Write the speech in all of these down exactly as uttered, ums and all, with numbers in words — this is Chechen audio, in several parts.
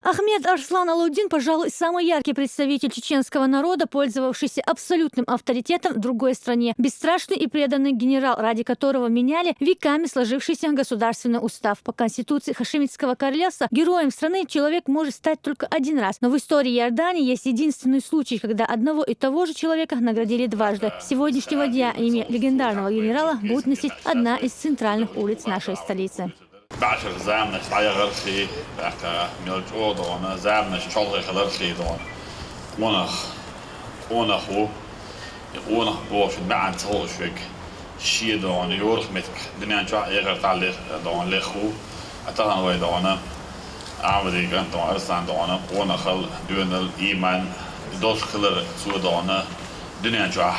Ахмед Арслан Алаудин, пожалуй, самый яркий представитель чеченского народа, пользовавшийся абсолютным авторитетом в другой стране. Бесстрашный и преданный генерал, ради которого меняли веками сложившийся государственный устав. По конституции Хашимитского королевства героем страны человек может стать только один раз. Но в истории Иордании есть единственный случай, когда одного и того же человека наградили дважды. С сегодняшнего дня имя легендарного генерала будет носить одна из центральных улиц нашей столицы. БӀашар заманаш дӀаяхархи, тӀаккха мел чӀогӀа дона, заманаш чолхе хилархи дона. Къонах, къонах ву, и къонах бохуш маьӀан ца хууш вег, шен дона, йорах метка, дуьнен чохь эхар тӀехь лех, дона, лех ву. А тахана вай дона, Ахьмадий кӀант дона, Арслан дона, къонахал, доьналла, ийман, долуш хилар цо дона, дуьнен чохь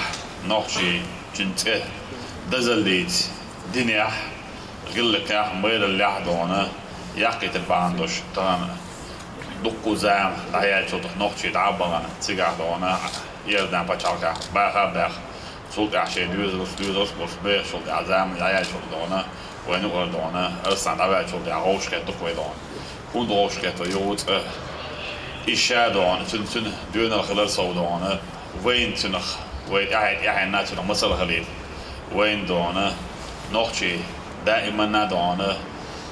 нохчий, цуьнан цӀе дазаллица, динехь, гӀиллакхехь, майраллехь а дона, яккхийтар бахьана долуш, тахана дуккха а зама дӀаяьллачул тӀаьхьа нохчий дӀа а бахана, цигахь дона, Иордан пачхьалкхехь баха а баьхна, цул тӀаьхьа шайн доьзалш, доьзалш а болуш бехачул тӀаьхьа зама дӀаяьллачул дона, вайн юкъара дона, Арслан дӀаваьллачул тӀаьхьа вовшахкхетта ду-кх вай дона. ХӀунда вовшахкхетта вай юха цкъа? Иза ша дона, цуьнан, цуьнан доьналла хилар сов дона, вайна цуьнах, вай тӀаьхье-тӀаьхьенна цуьнах масал хилийта. Вайна дона, нохчий даиманна дона,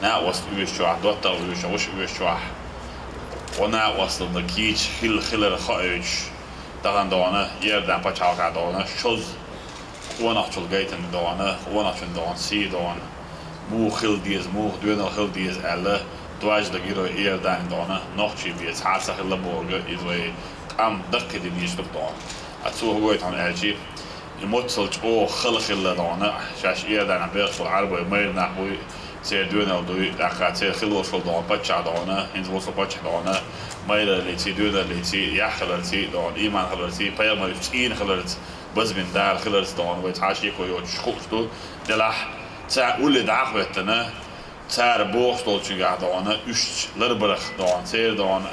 накъост оьшучохь, доттагӀа оьшучохь, ваша оьшучохь, гӀо накъосталла кийча хила хилар хоуьйтуш, тахана дона, Иордан пачхьалкхехь дона, шозза къонахчул гайтина дона, къонахчун дона, сий дона, муха хила деза, муха доьналла хила деза аьлла, дош дан герой Иордане дона, нохчий беза хьан ца хилла бохург, иза вай къам даккхийдина йиш ду-кх дона. А цо хӀун гойту хьуна аьлчи, и моццал чӀогӀа хала хилла дона, шаьш Иорданехь бехаш болу Ӏарбой майра нах буй, церан доьналла дуй, тӀаккха церан хила волуш волу дона паччахь дона, хӀинца волуш волу паччахь дона, майраллиций, доьналлиций, яхь хиларций дона, ийман хиларций, пайхамаршца цӀийна хиларца, базбина Дала хиларца дона, вай цхьа а шеко йоцуш хууш ду, делахь, цара улле дӀа а хӀоьттина, цара бохуш долчуьнгахь дона, уьш ларбарх дона, церан дона,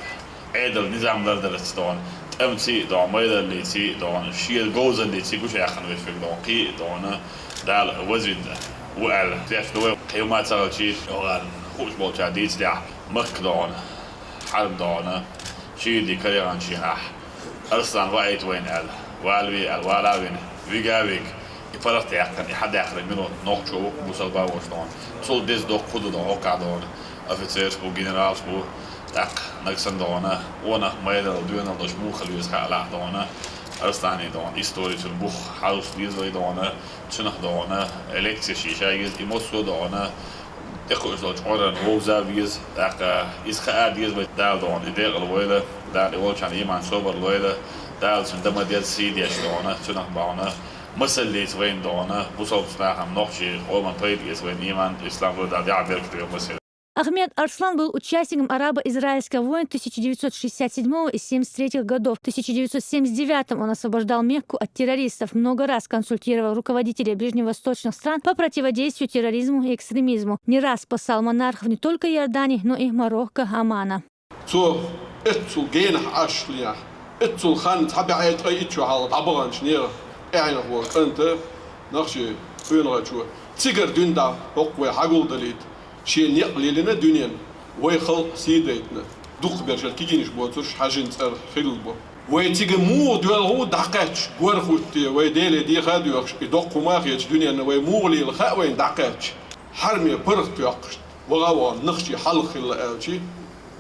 Ӏедал низам лардарца дона, тӀамций а дона, майраллиций а дона, шен говзаллиций гучуяьккхина вешверг дона, кхин а дона, Дала вазвина ву аьлла, тешна ду вай, кхин хӀума ца хилчий, йогӀарна хууш болчара дийцарехь, Макка дона, хьарам дона, шийдий карегӀан шенахь, Арслан ваийта вайна аьлла, вала ве аьлла, вала а вина, вига а вига, и паргӀат яьккхина, и хьадаьккхина минот нохчо ву-кх, бусалба а волуш дона. Цул деза доккха хӀун ду дона, хӀокхахь дона, офицерш бу, генералш бу, тӀаккха нагахь санна дона, къонах майралла, доьналла долуш муха хила веза хаалахь дона, Арслане дона, истори цуьнан бух хьалуш деза вай дона, цуьнах дона, лекцеш йиша еза, и массо а дона, тӀекхуьуш долчу Ӏуьйранна вовза а веза, тӀаккха иза хаа а деза вай, Дала дона, и декъала войла, Дала и волчарна ийман собар лойла, Дала цуьнан дан ма-дезза сий деш дона, цуьнах бахьана, масаллица вайна дона, бусалба нахана, нохчий къоман пайда эца вайна ийман, ислам лойла, Дала дегӀ беркате йойла массеран. Ахмед Арслан был участником арабо-израильской войны тысяча девятьсот шестьдесят седьмого и семьдесят третьего годов. В тысяча девятьсот семьдесят девятом он освобождал Мекку от террористов, много раз консультировал руководителей ближневосточных стран по противодействию терроризму и экстремизму, не раз спасал монархов не только Иордании, но и Марокко, Омана. Цо эццул генахь Ӏаш лехь, эццул хан цхьа бӀе ткъе итт шо хьалха дӀабаханчу нехан тӀаьхьенах волу кӀанта, нохчийн къонахчо, цигара дуьйна дӀа хӀокху вай хьагулдалийта. Шен некъ лелийна дуьненна, вай халкъ сий дайтина, дукхахберш кегийнаш боцурш хьажин цӀарах хилла бу. Вай цига муха доьлху дӀакхаьчча, гор хӀуттий, вай Деле деха а доьхуш, и доккха хӀума а хеташ дуьненна вай муха лела хаьа вайна дӀакхаьчча, хьараме паргӀат тоьккхуш, ваха а вахана нохчий хьалха хилла аьлчи,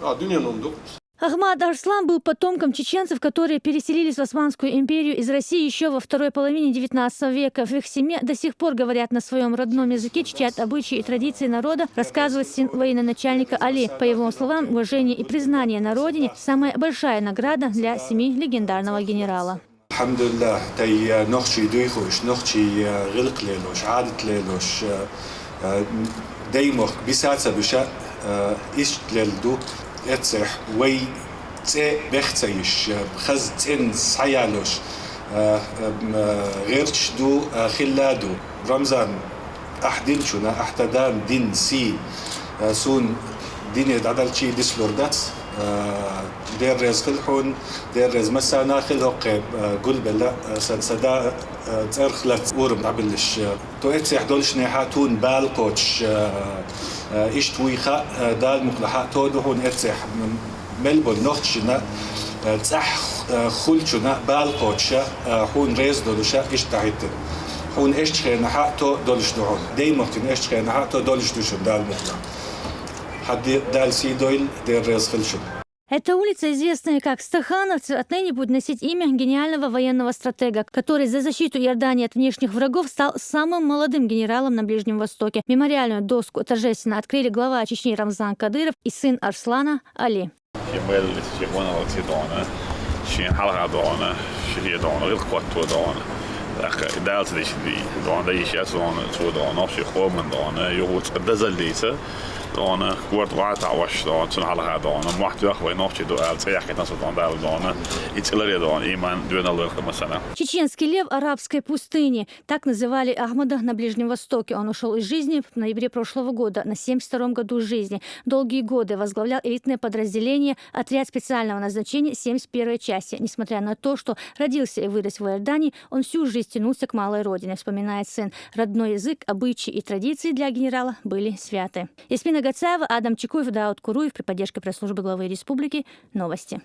а дуьненна хӀума ду. Ахмад Арслан был потомком чеченцев, которые переселились в Османскую империю из России ещё во второй половине девятнадцатого века. В их семье до сих пор говорят на своём родном языке, чтят обычаи и традиции народа, рассказывает сын военачальника Али. По его словам, уважение и признание на родине — самая большая награда для семьи легендарного генерала. Алхьамдулиллахь, тӀе нохчий дуй хууш, нохчийн гӀиллакх лелош, Ӏадат лелош, даймохк биса ца буьша, иштта лелла ду. Эццехь вай цӀе бех ца йиш, хаза цӀена схьаялош, гӀерташ ду, хилла а ду. Рамзан, ахь динчунна, ахь тхан дина сий суна дине дӀадалчий дицлур дац. Дера реза хила хьуна, дера реза массарна а хила хӀокхе гулбелла сан, сан да цӀарах лаьцна урам дӀабиллаш. Тхо эццехь долчу нехан тхуна бала кхочуш, иштта вуй хаьа, Дала мукъ лахь а, тхо ду хьуна эццехь Мел болу нохчашна, э, цӀахь, э, хуьлучунна бала кхочуш, э, хьуна реза долуш иштта дӀахӀиттина. Хьуна эшначу хенахь а то долуш ду хьуна. Даймахкина эшначу хенахь а то долуш ду шуна, Дала мукъ лахь. Хьан де-, Дала сий дойла, Дела реза хила шуна. Эта улица, известная как Стахановцы, отныне будет носить имя гениального военного стратега, который за защиту Иордании от внешних врагов стал самым молодым генералом на Ближнем Востоке. Мемориальную доску торжественно открыли глава Чечни Рамзан Кадыров и сын Арслана Али. Шен мел, шен ванал ца дона, шен хьалха дона, шен дона, гӀиллакх хӀотто дона. ТӀаккха Дала ца дийшина дий, дона, дайша яц дона, цо дона, шен къоман дона, юха цкъа дазаллица дона, корта вӀа таӀош дона, цунна хьалха дона, мохь тоьхна вай нохчий ду аьлла, цӀе яхкийтина со дона, Дала дона, и цӀе ларъе дона, иман доьналла вай хӀума сана. Чеченский лев арабской пустыни. Так называли Ахмада на Ближнем Востоке. Он ушёл из жизни в ноябре прошлого года на семьдесят втором году жизни. Долгие годы возглавлял элитное подразделение, отряд специального назначения семьдесят первой части. Несмотря на то, что родился и вырос в Иордании, он всю жизнь тянулся к малой родине, вспоминает сын. Родной язык, обычаи и традиции для генерала были святы. Ясмина Гацаева, Адам Чекуев, Дауд Куруев при поддержке пресс-службы главы республики. Новости.